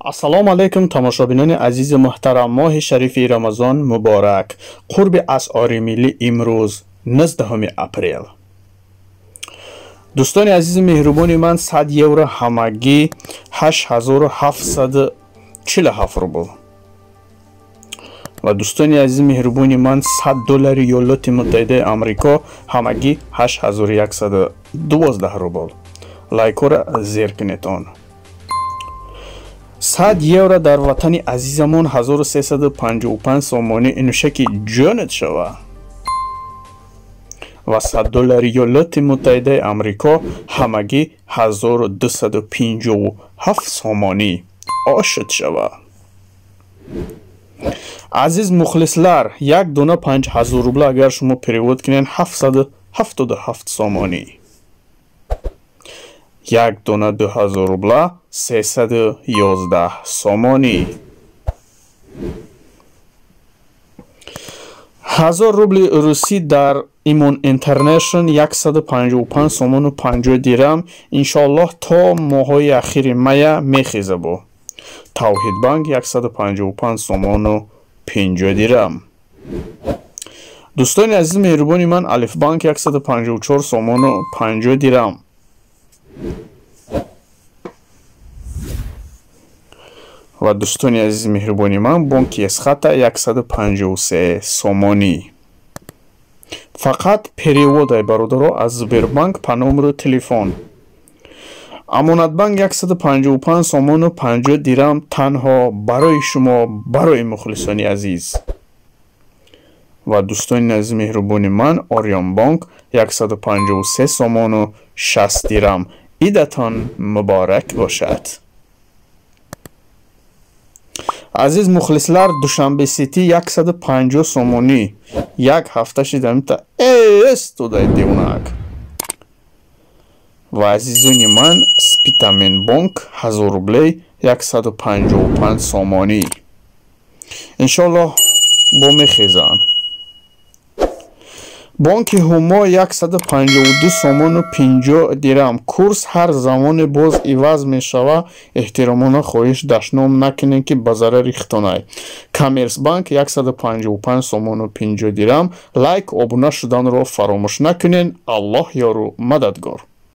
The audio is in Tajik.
Ассалому алайкум, тамошобинони азизи муҳтарам. Моҳи шарифи Рамазон муборак. Қурби асъори миллӣ имрӯз 19 апрел. Дӯстони азизи меҳрубони ман, 100 евро ҳамагӣ 8747 рубл. Ва дӯстони азизи меҳрубони ман, 100 доллари Иёлоти Муттаҳидаи Амрико ҳамагӣ 8112 рубл. Лайкҳоро зер кунед он. 100 евро дар ватани азизамон 1355 сомонӣ, инушаки ҷонат шава. Ва 100 доллари Иёлоти Муттаҳидаи Амрико ҳамагӣ 1257 сомонӣ, ошид шава. Азиз мухлислар, як дона 5000 рубла агар шумо перевод кунед, 777 сомонӣ. Як дона 2000 рубла 311 сомонӣ. 1000 рубли русӣ дар Имон Интернешн 155 сомону 50 дирам. Иншоаллоҳ, то моҳҳои ахири мая мехеза бо. Тавҳидбанк 155 сомону 50 дирам. Дӯстони азизи меҳрубони ман, Алифбанк 154 сомону 50 дирам. Ва дӯстони азизи меҳрубони ман, бонки Эсхата 153 сомонӣ. Фақат переводай, бародаро, аз Сбербанк по номеру телефон. Амонатбанк 155 сомону 50 дирам, танҳо барои шумо, барои мухлисони азиз. Ва дӯстони азизи меҳрубони ман, Ориёнбонк 153 сомону 60 дирам. Идатон муборак бошад. Азиз мухлислар, Душанбе Сити 150 сомонӣ. Як ҳафта шидамита эстодай девонак. Ва азизони ман, Спитамен бонк 1000 рублей 155 сомонӣ. Иншоаллоҳ, бо мехезанд. Бонки Ҳумо 152 сомону 50 дирам. Курс ҳар замоне боз иваз мешава. Эҳтиромона хоҳиш, дашном накунед, ки ба зарари хитонай. Коммерсбанк 155 сомону 50 дирам. Лайк, обуна шуданро фаромӯш накунед. Аллоҳ ёру мададгор.